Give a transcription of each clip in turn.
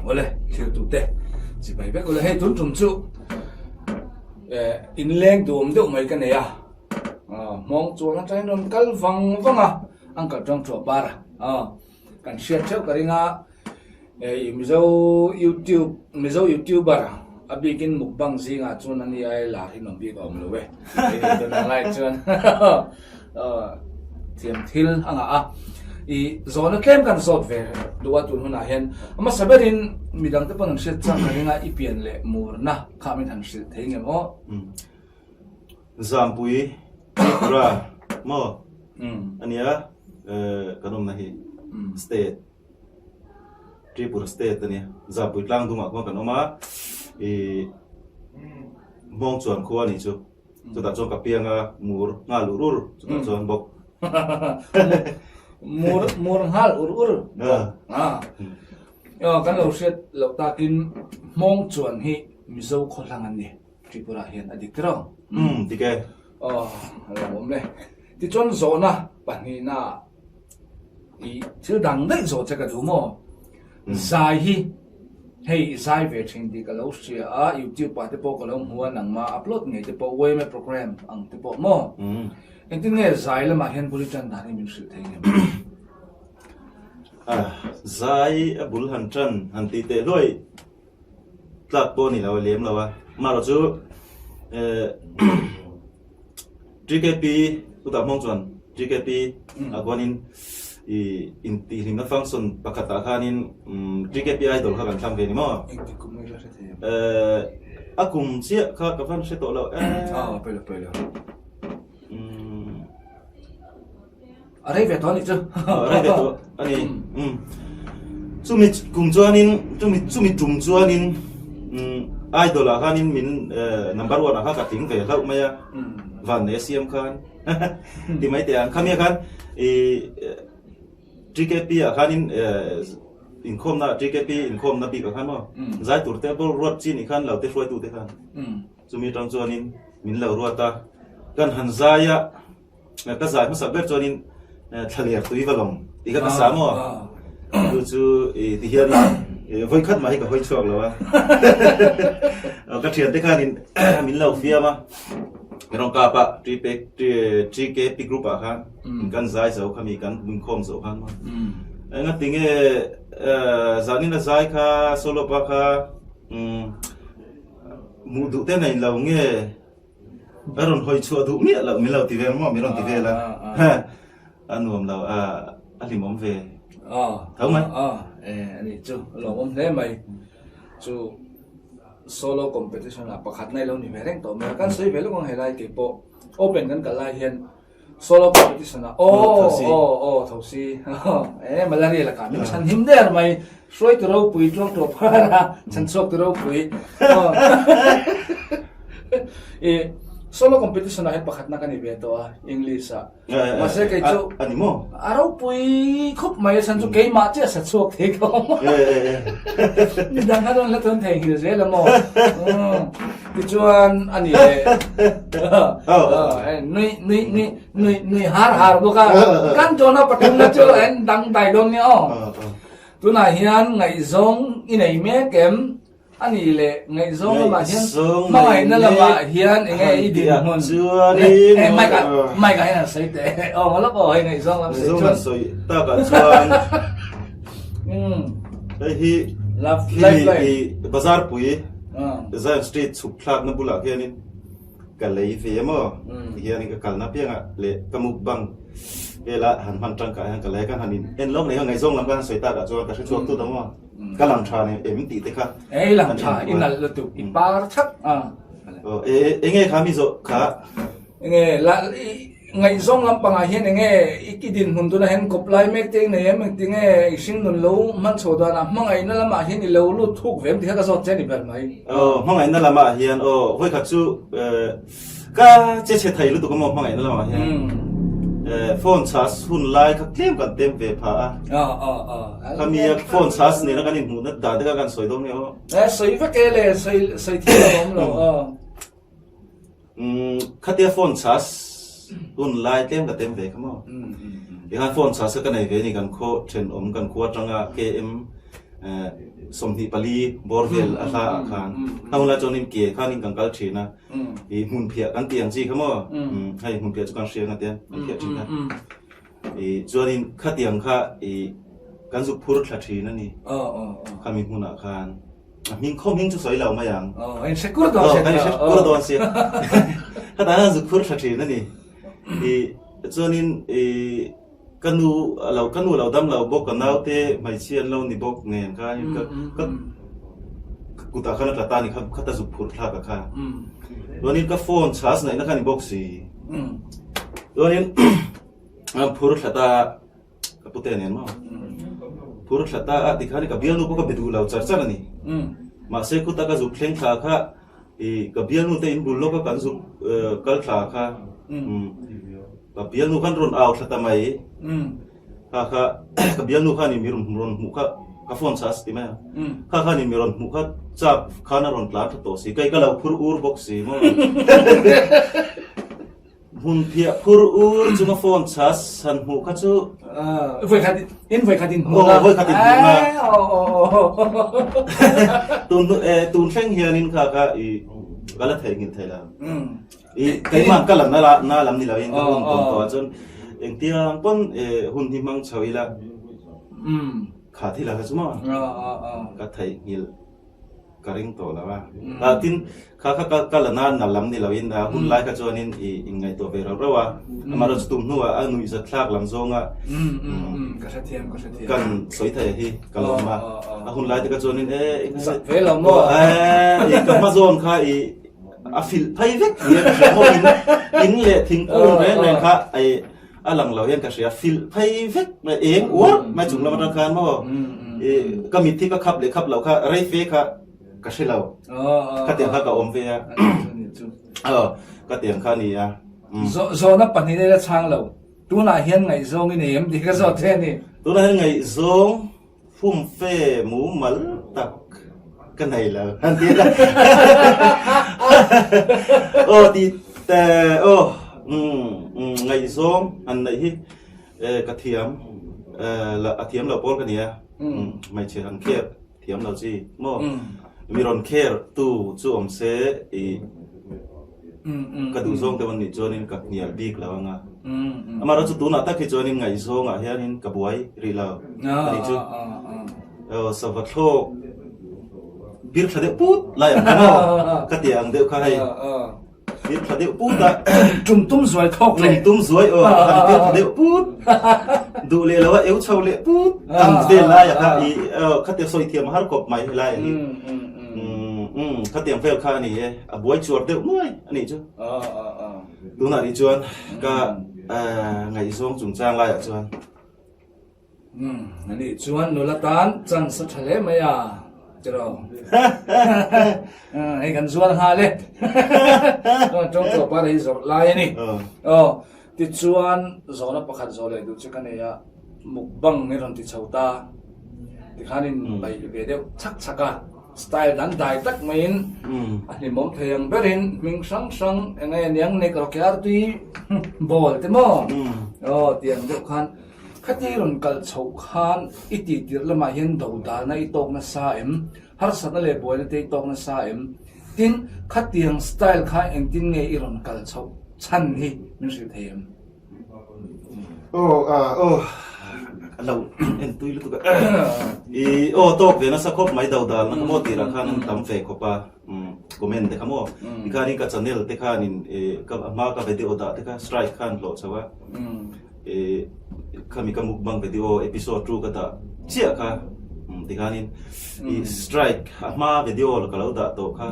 Awle, thiltute chibai vek ule. Hei tun tum chu inleng duhawm deuh mai ka nei a, hmawng chuan atangin rawn kal vang vang a, an kal tang thuah par a, kan hriat theuh ka ring a, Mizo YouTube Mizo YouTuber a bikin mukbang zingah chuan ani ai lar hi nuam bik a awm lo e, tunah lai chuan thiam thil a ngah a, i zawhna tlem kan zawt ve duh a tun hunah hian hmasa berin midang te pawn an hriat chak ka ring a, i pian leh murna kha min han hrilh thei ngem aw? Zampui Tripura maw ania kan awmna hi state Tripura state ania Zampui tlang dumah khuan kan awm a, i Hmawngchuan khua a nih chu. Chutah chuan ka piang a, mur nghal ur ur chutah chuan bawk. Mur mur nghal ur ur bawk. A. Kan lo hriat loh takin Hmawng chuan hi Mizo khaw hlang an ni. Tripura hian a dik tiraw? Umm dik e. Aw a lo awm le. Tichuan zawhna pahnihna I thil dang daih zawh che ka duh maw? Zai hi hei i zai ve thin tih ka lo hria a, YouTube ah te pawh ka lo hmu a, nangmah upload ngei te pawh YMA program ang te pawh maw? Engtin nge zai lamah hian bul i tan dan hi min hrilh thei ngem? Zai a bul han tan han tih teh hluai tlak pawh a ni lo a lem lo a, amaherawhchu TKP chutah hmawng chuan TKP ah khuanin ih intihhlimna function pakhat ah khanin TKP idol kha kan thlang ve ni maw? Engtik kum nge la hre thei em? A kum chiah kha ka van hre tawh lo e. Aw pawi lo pawi lo. A rei ve tawh a nih chu. A rei ve tawh a ni. Chumi kum chuanin chumi chumi tum chuanin idol ah khanin min number one ah kha ka tling ve hlauh mai a. Van nei a siam khan ti mai teh ang. Khami khan i TKP ah khanin inkhawmna TKP inkhawmna bik ah khan maw zai tur te bawr ruat chi nih khan lo te hruaitu te khan chumi atang chuanin min lo ruat a. Kan han zai a. Ka zai hmasa ber chuanin thlaler tui va lawng tih kha ka sa maw? Chu chu ti hian vawi khat mah hi ka hawi chhuak lo a. Ka thiante khanin min lo fiam a, min rawn kap a, TKP group ah khan kan zai zo kha mi kan inkhawm zo khan maw. Engatinge zanin a zai kha solo pa kha hmuh duh te nei lo nge? A rawn hawi chhuah duh miah loh min lo ti vel maw min rawn ti vel a a nuam lo a a hlimawm ve tho mai. E a nih chu a lawmawm hle mai chu solo competition ah pakhat na i lo ni ve reng tawh mai a kan sawi ve lawk ang helai keipawh open kan kal lai hian Solo competition ah aw aw aw tho si e malaria lakah min chhan him der mai hruai tu ropui tuang tuah phar a chhan chhuak tu ropui e solo competition ah hian pakhat na ka ni ve tawh a English ah mahse kei chu ani maw a ropui khawp mai a chhan chu keimah chiah sa chhuak thei ka awm midang kha chuan hla chuan theihnghilh zel a maw Tichuan a ni leh nui nui nui nui nui har har bawk a kan tawna pathumna chu en dang dai dawn nia aw tunah hian ngaihzawng i nei mek em a ni leh ngaihzawng lamah hian hmangaihna lamah hian enge i dinhmun eh mic ah mic ah hian an sawi teh aw ngaw lawk aw hei ngaihzawng lam sawi chuan sawi takah chuan hei hi love life bazar pui Zion Street chhuk thlakna bulah khianin ka lei ve emaw tihianin ka kalna piangah leh ka mukbang vela han hman tangkah hian ka lei a, ka han in en lawk nei kha ngaihzawng lam ka han sawi takah chuan ka hre chhuak tut ang maw ka lang tha nei em tih te kha Ei lang tha i nalh lutuk i par chak a. Aw enge kha mi zawh kha. Enge la Ngaihzawng lampangah hian enge i dinhmun tunah hian kawp lai mek te i nei em? Engtinge i hringnun lo hman chho danah hmangaihna lamah hian i lo lut thuk ve em tih kha ka zawt che a ni ber mai. Aw, hmangaihna lamah hian aw, vawikhat chu ka che chhe thei lutuk a maw hmangaihna lamah hian phone charge hun lai kha tlem kan tem ve pha a. Aw, aw, aw. Khami a phone charge nena kan inhmuhna dan te kha kan sawi dawn nge aw? Eh, sawi vek e le, sawi sawi thil a awm lo aw. Umm khatia phone chhas hun lai tlem ka tem ve kha maw. Tikhan phone chhas kha ka nei ve a ni kan khaw thenawm kan khua atanga KM. 24 bawr vel a hla ah khan a hun lai chuanin ke khanin kan kal thin a i hmun phiah kan tih ang chi kha maw hei hmun phiah chu kan hria nga te kan phiah thin a i chuanin khatiang kha i kan zuk phur thla thin a ni khami hmunah khan a hming khaw hming chu sawi lo mai ang kan hre kur dawn sia kan hre kur dawn sia khatah khan zuk phur thla thin a ni i chuanin i Ka nu a lo ka nu a lo dam lo bawk, ka naute hmeichhia an lo ni bawk nen khan ka ka ka kutah khan a tla ta a ni kha khata zuk phurh thlak a kha. Chuanin ka phone charge naihna kha a ni bawk si. Chuanin an phur thla ta a, ka pute nen maw. Phur thla ta a tikhan ka bialnu pawh ka be duh lo char char a ni. Mahse khuta ka zuk thleng thla kha I ka bialnu te in bul lawk a kan zuk kal thla kha ka bialnu khan rawn au thla ta mai kha kha ka bialnu khan in mi rawn rawn hmuh kha ka phone charge ti mai a kha khan in mi rawn hmuh kha chak khan a rawn tlan thla tawh si kei ka lo phur ur bawk si maw Hmun phiah phur ur chunga phone chhas han hmuh kha chu. Vawikhat in vawikhat in hmuh na. Vawikhat in hmuh na. Tun tun thleng hianin kha kha i ka la theihnghilh thei lo. I keimah ka lam na na lam ni loin ka hun tawn tawh ah chuan engtiang pawn hun hi hmang chho ila kha thil ah kha chu maw ka theihnghilh. Ka ring tawh lo a. Ah tin kha kha ka ka la na na lam ni loin a hun lai kha chuanin i inngaihtuah ve rauh rauh a. Amaherawhchu chu tum hnuah a nuihzat thlak lam zawnga Ka hrethiam ka hrethiam. Kan sawi thei hi ka lawm a. A hun lai te kha chuanin e Zak ve lo maw? E ka hma zawn kha i a filh phei vek nia ka hria maw in in leh thingkung reng reng kha i A lang lo hian ka hria, filh phei vek mai, eng uar mai chung lam atang khan maw i ka mit hi ka khap leh khap loh kha rei fe kha ka hre lo, khatiang kha ka awm ve a, aw khatiang kha a ni a. Zawhna pahnihna ila chhang lo, tunah hian ngaihzawng i nei em tih ka zawt che a ni. Tunah hian ngaihzawng Fumfe mumal tak ka nei lo han ti a. Aw ti te aw ngaihzawng han neih hi ka thiam a thiam lo pawl ka nia hmeichhe han kher thiam lo chi maw mi rawn kher tu chu awm se i Ka duh zawng deuh an nih chuanin ka hnial bik lo ang a. Amaherawhchu tunah tak hi chuanin ngaihzawngah hianin ka buai rih lo a nih chu. Aw sava thlawk bir thla deuh put lai ang kha maw? Ka ti ang deuh kha hei. Bir thla deuh put a. Tum tum zuai thlawk leh. Tum tum zuai aw han bir thla deuh put. Duh leh lo a eu chho leh put ang vel lai a kha i khatia sawi thiam a har khawp mai helai a hi. Umm khatiang vel kha a ni e, a buai chuar deuh nuai a nih chu. Tunah nih chuan ka ngaihzawng chungchang laiah chuan. Umm a nih chuan nula tan chance a tha hle mai a tiraw. Hei kan zual nghal e. Tawng tawp a rei zawrh lai a ni. Aw tichuan zawhna pakhat zawh leh duh chu ka nei a. Mukbang i rawn ti chho ta tikhanin paih ve deuh chhak chhak a, style dang dai tak maiin a hlimawm thei ang berin hming hrang hrang eng nge niang nek rawk yar tui ball te maw aw tiang deuh khan khati rawn kal chhoh khan i tih tirh lamah hian do dalna i tawk nasa em harsatna leh buaina te i tawk nasa em tin khatiang style kha engtin nge i rawn kal chhoh chhan hi min hrilh thei em? Aw ah aw a lo en tui lutuk a i aw tawk ve nasa khawp mai do dal na kha maw tirah khan an tam ve khawp a comment te kha maw tikhanin ka channel te khanin ka hma ka video dah te kha strike khan hlawh chho a i khami ka mukbang video episode 2 ka dah chiah kha tikhanin i strike a hma video ka lo dah tawh kha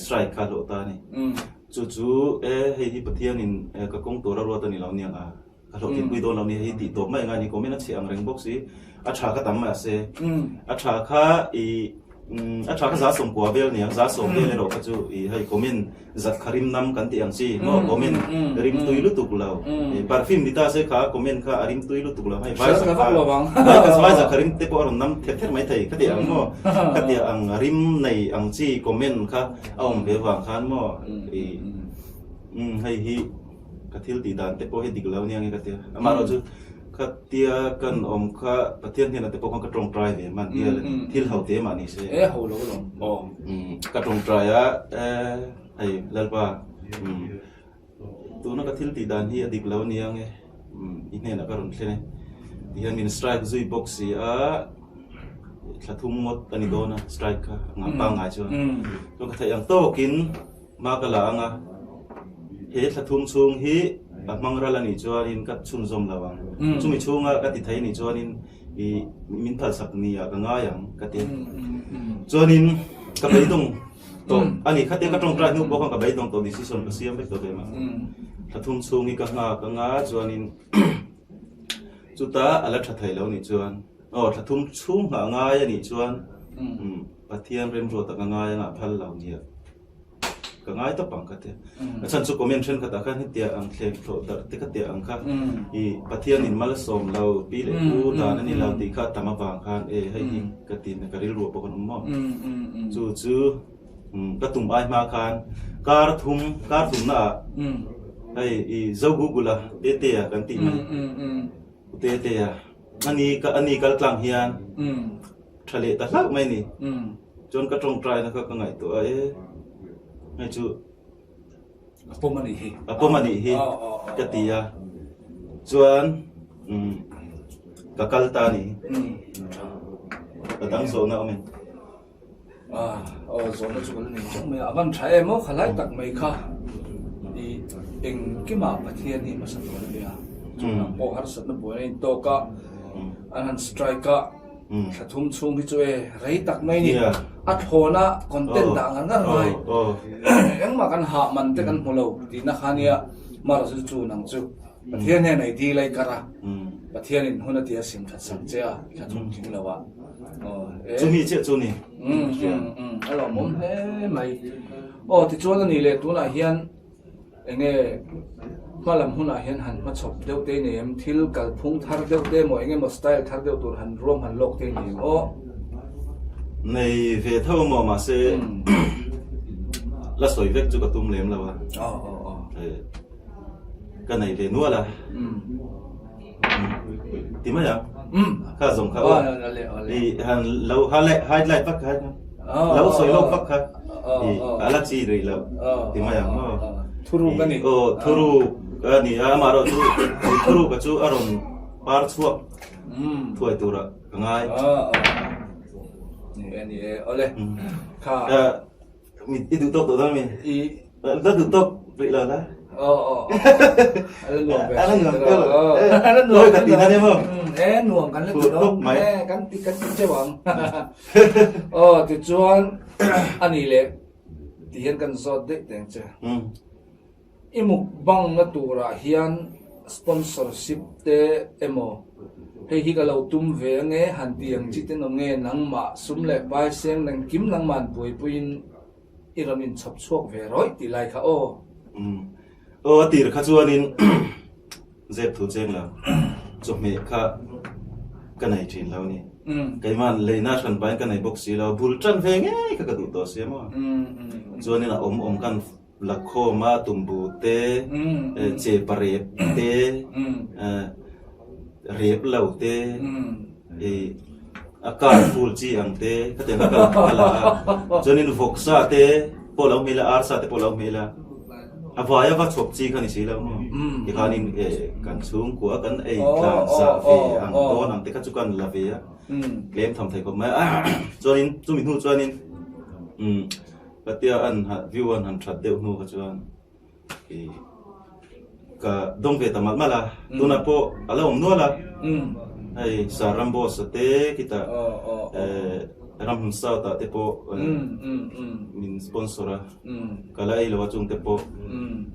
strike kha hlawh ta a ni. Chu chu e, hei hi Pathianin ka kawng tur a ruat a ni lo aniang a, ka hlawhtlinpui dawn lo nia, hei tih tawp mai anga ni comment a chhe ang reng bawk si, a tha kha tam mai a se, a tha kha i a tha kha za sawmkua vel aniang, za sawm vel erawh kha chu i hei comment zat kha rim nam kan tih ang chi maw, comment rim tui lutuk lo, perfume ni ta se kha comment kha a rim tui lutuk lo, hei vai zat kha vai zat kha rim te pawh a rawn nam ther ther mai thei khatiang ang maw, khatiang ang rim nei ang chi comment kha. A awm ve vang khan maw i umm hei hi ka thil tih dan te pawh hi dik lo nia nge ka ti a, amaherawhchu chu. Khatia kan awm kha Pathian hnenah te pawh khan ka tawngtai ve hman hial a ni. Thil ho te mah ni se. E ho lo lo. Aw. Ka tawngtai a, e hei Lalpa tuna ka thil tih dan hi a dik lo ania nge i hnenah ka rawn thlen e. Tihian min strike zui bawk si a, thla thum ngawt a ni dawn a strike kha a ngah pangngai chuan. Chuan ka theih ang tawkin Hma ka la ang a, he thla thum chhung hi ka hmang ral a nih chuanin ka chhunzawm lo ang. Chumi chhunga ka ti thei a nih chuanin i min phalsak nia ka ngai ang ka ti. Chuanin ka beidawng tawh a ni. Khatia ka tawngtai hnu pawh khan ka beidawng tawh decision ka siam vek tawh ve mah. Thla thum chhung hi ka nghak ang a, chuanin chuta a la tha thei lo nih chuan aw thla thum chhung nghah ngai a nih chuan Pathian remruata ka ngai anga phal lo nia. Ka ngai tawp ang ka ti. A chhan chu comment thenkhatah khan hetia ang thleng thlawh darh te ka tia ang kha i Pathianin malsawm lo pi leh pu dan a ni lo tih kha a tam avang khan e hei hi ka ti na ka rilru ah pawh kan awm maw. Chu chu ka tum ai hma khan kar thum kar thumna ah hei i Zo Google a Tetea kan tih mai Tetea ani ka ani kal tlang hian Tha leh ta hlauh mai ni. Chuan ka tawngtaina kha ka ngaihtuah a e, hei chu A pawm a nih hi. A pawm a nih hi ka ti a. Chuan ka kal ta a ni. Ka dang zawhna awm em? Aw zawhna chu ka la nei chiang mai a. A van tha em aw, khalai tak mai kha i engkimah Pathian hi hmasa tur a nia. Chunglam pawh harsatna buaina a intawk a, an han strike a. Thla thum chhung hi chu e rei tak mai ni. A thlawna content dah ngar ngar mai. Engmah kan hah man te kan hmu lo tihna kha nia mara chu chu nang chu Pathian hian ei dil a i kar a. Pathianin hun a ti a sim that sak che a thla thum tling lo ah. Chumi chiah chu ni. A lawmawm hle mai. Aw tichuan a nih leh tunah hian Enge hmalam hunah hian han hmachhawp deuh te nei em? Thil kalphung thar deuh te emaw eng emaw style thar deuh tur han ruam han lawk te nei em aw? Nei ve tho maw mahse la sawi vek chu ka tum lem lo a. Aw aw aw. Ka nei ve nual a. Ti mai ang. Kha zawng kha aw. I han lo highlight vak kha lo sawi lawk vak kha i a la chi rih lo ti mai ang aw. Thuruk a ni. Aw thuruk a ni a amaherawh chu thuruk a chu a rawn par chhuak thuai turah ka ngai. Ni e ni e awle kha. I duh tawk tawh dawn mi? I La duh tawk rih lo la. Aw aw. A la nuam ve. A la nuam tawk. A la nuam. Lawi ka ti na nia maw? E nuam kan la ti dawn. E kan ti kan ti cheu ang. Aw tichuan a nih leh ti hian kan zawt daih teng che. I mukbang na turah hian sponsorship te emaw hei hi ka lo tum ve ange han ti ang chi ten awm nge nangmah sum leh pai seng nengkim nangmah an buaipuiin i rawn inchhawp chhuak ve rawih tih lai kha aw. Umm. Aw a tir kha chuanin zep thu cheng lo chawhmeh kha ka nei thin lo ni. Keimah leina hran pahin ka nei bawk si lo bul tan ve ngei kha ka duh tawh sia maw. Chuanin a awm awm khan Lakhawma tumbu te, chepa rep te, rep lo te, a kar ful chi ang te khatiang kha ka la a. Chuanin vawksa te pawh lo hmel a, arsa te pawh lo hmel a. A vaia va chhawp chi kha ni si lo maw? Tikhanin kan chhungkua kan ei tlan zah ve ang dawn ang te kha chu kan la ve a. Tlem tham thei khawp mai a. Chuanin chumi hnu chuanin Patia an view an han that deuh hnu kha chuan i ka dawng ve ta malh malh a, tunah pawh a la awm nual a, hei Sir Ramboss a te khitah Ramhmun South ah te pawh min sponsor a, ka la ei lo a chung te pawh,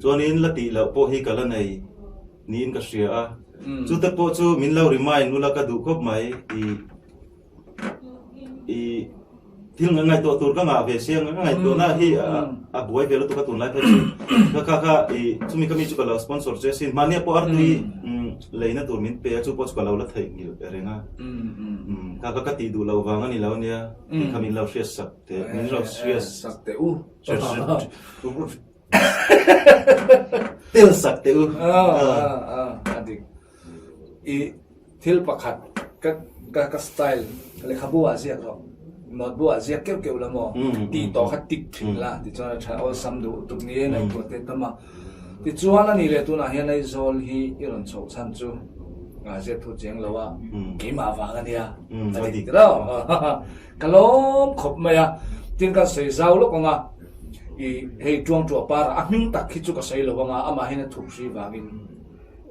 chuanin la tih loh pawh hi ka la nei niin ka hria a, chute pawh chu min lo remind ula ka duh khawp mai i. I thil nga ngaihtuah tur ka ngah ve sia nga ngaihtuahna hi a buai ve lutuk a tunlai phei chu ka kha kha i chumi ka mi chu ka lo sponsor che asin mahnia pawh artui leina tur min pe a chu pawh chu ka lo la theih nghilh reng a kha kha ka tih duh loh vang a ni lo ania tih kha min lo hriat sak teh min lo hriat sak teh u tel sak teh u a dik i. Thil pakhat ka ka ka style lehkhabu ah ziak rawh, notebook ah ziak keuh keuh la maw tih tawh kha tik thin la tichuan a tha awlsam duh tuk ni e ngaihtuah te tam a. Tichuan a nih leh tunah hian Aizawl hi i rawn chhoh chhan chu ziak thu cheng lo a, keimah vang a nia a dik rau ka lawm khawp mai a. Tin kan sawi zau lawk ang a, i hei Tuangtuah par a hming tak hi chu ka sawi lo ang a, amahin a thup hri vangin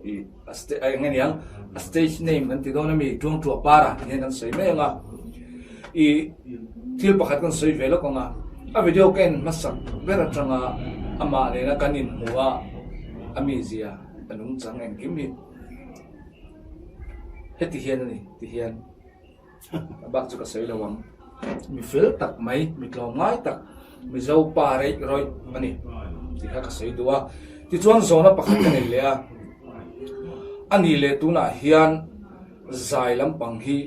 i a eng aniang a stage name kan ti dawn ami Tuangtuah para ti hian kan sawi mai ang a i thil pakhat kan sawi ve lawk ang a a video ka en hmasak ber atanga amah nena kan inhmu a a mizia a nungchang engkim hi heti hian a ni ti hian. A bak chu ka sawi lo ang. Mi fel tak mai, mi tlawmngai tak, Mizo pa reih rawih a ni tih kha ka sawi duh a. Tichuan zawhna pakhat ka nei leh a, a nih leh tunah hian zai lampang hi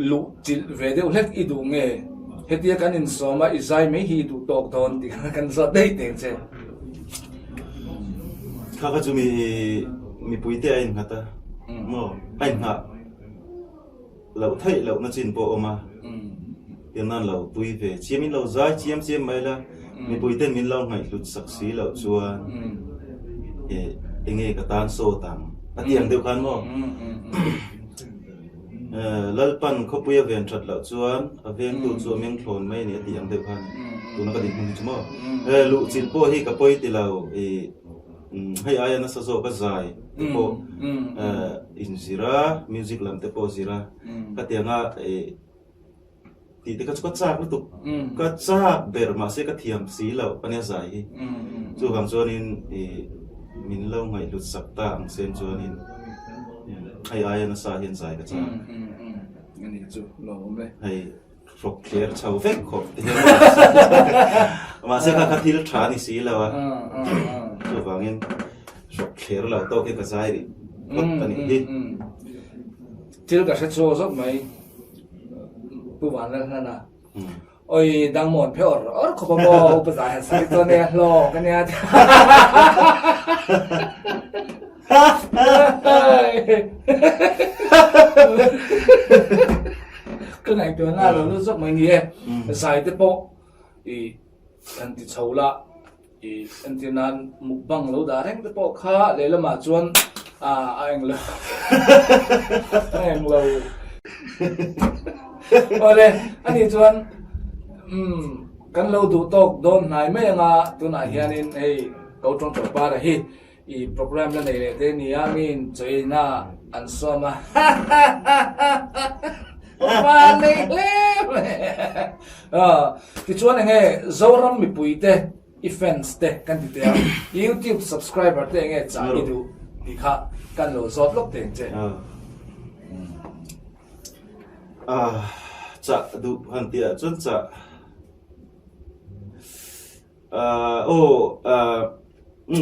luh chilh ve deuh hlek i duh nge? Hetia kan insawm a, i zai mai hi i duh tawk dawn tih kha kan zawt daih teng che. Kha kha chu mi mipuite a innghat a maw? A inngah. Loh theih lohna chin pawh a awm a, tin nan lo tui ve chiam in lo zai chiam chiam mai la, mipui ten min lo ngaihhlut sak si loh chuan eh enge ka tan sawt ang a ti ang deuh khan maw? Lalpan khawpui a ven that loh chuan a vengtu chu a meng thlawn mai a ni a ti ang deuh khan tuna ka dinhmun hi chu maw? Luhchilh pawh hi ka pawi ti lo ih. Hei aia nasa zawk a zai te pawh inzir a, music lam te pawh zir a, ka tianga tih te kha chu ka chak lutuk, ka chak ber mahse ka thiam si loh a nia zai hi. Chuvang chuanin min lo ngaihhlut sak ta ang sen chuanin hei aia nasa hian zai ka chak. Hei. Hrawk thler chho vek khawp te hian mahse kha kha thil tha ni si lo a chuvangin hrawk thler lo tawk hi ka zai rih phawt a nih hi. Thil ka hre chhuak zawk mai Pu Vanlalhlana oi dangmawn phe awr awr khawp a maw upa zai han sak hi chuan nia hlawk a nia. Ka ngaihtuahna a lo lut zawk mai ni e. Zai te pawh i han ti chho la, i entir nan mukbang lo dah reng te pawh kha lehlamah chuan a eng lo a eng lo. Awle, ani chuan umm kan lo duh tawk dawn hnai mai anga tunah hianin hei ko tawngtawi para hi I program la nei leh te nia min chawiina an sawm a va nei hle mai tichuan enge Zoram mipui te i fans te kan ti teh a YouTube subscriber te enge chah i duh tih kha kan lo zawt lawk teng che. Chah duh han tih ah chuan chah Aw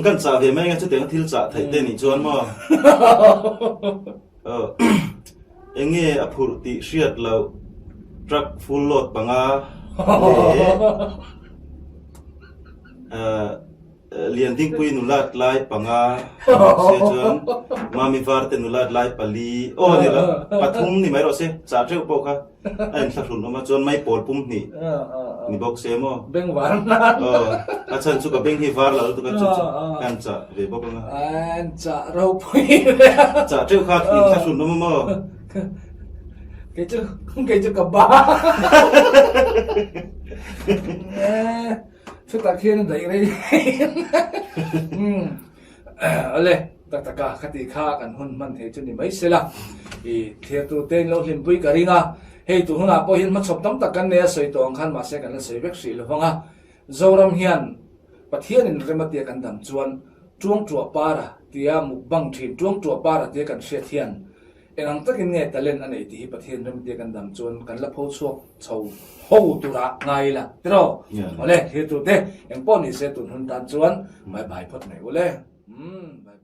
kan chah ve mai ang chutiang thil chah theih te nih chuan maw eng nge a phurh tih hriat loh truck full load panga leh Liandingpui nulat lai panga se chuan Mami Varte nulat lai pali aw ni lo pathum ni mai rawh se chah teuh pawh kha. A inthlahrun awm a chuan mai pawl pum hnih ni bawk se maw? Beng var nan. Aw, a chhan chu ka beng hi var lo lutuk a chu chu kan chah ve bawk ang a. An chah ropui ve a. Chah teuh kha inthlahrun awm a maw? Kei chu kei chu ka ba. Chutah khian a daih rei. Awle, tak taka ka tih kha kan hun hman thei chu ni mai sela, i thliartu te in lo hlimpui ka ring a, hei tun hunah pawh hian hmachhawp tam tak kan nei a sawi tawh ang khan mahse kan la sawi vek hrih lo vang a, Zoram hian Pathianin rem a tia kan dam chuan Tuangtuah para tia mukbang thin Tuangtuah para tia kan hriat hian Eng ang takin nge talent a nei tih hi Pathian remtia kan dam chuan kan la pho chhuak chho ho turah ngai ila tiraw? Awle, thlir tur te, eng pawh ni se tun hun tan chuan bye bye phawt mai ule. Umm bye bye.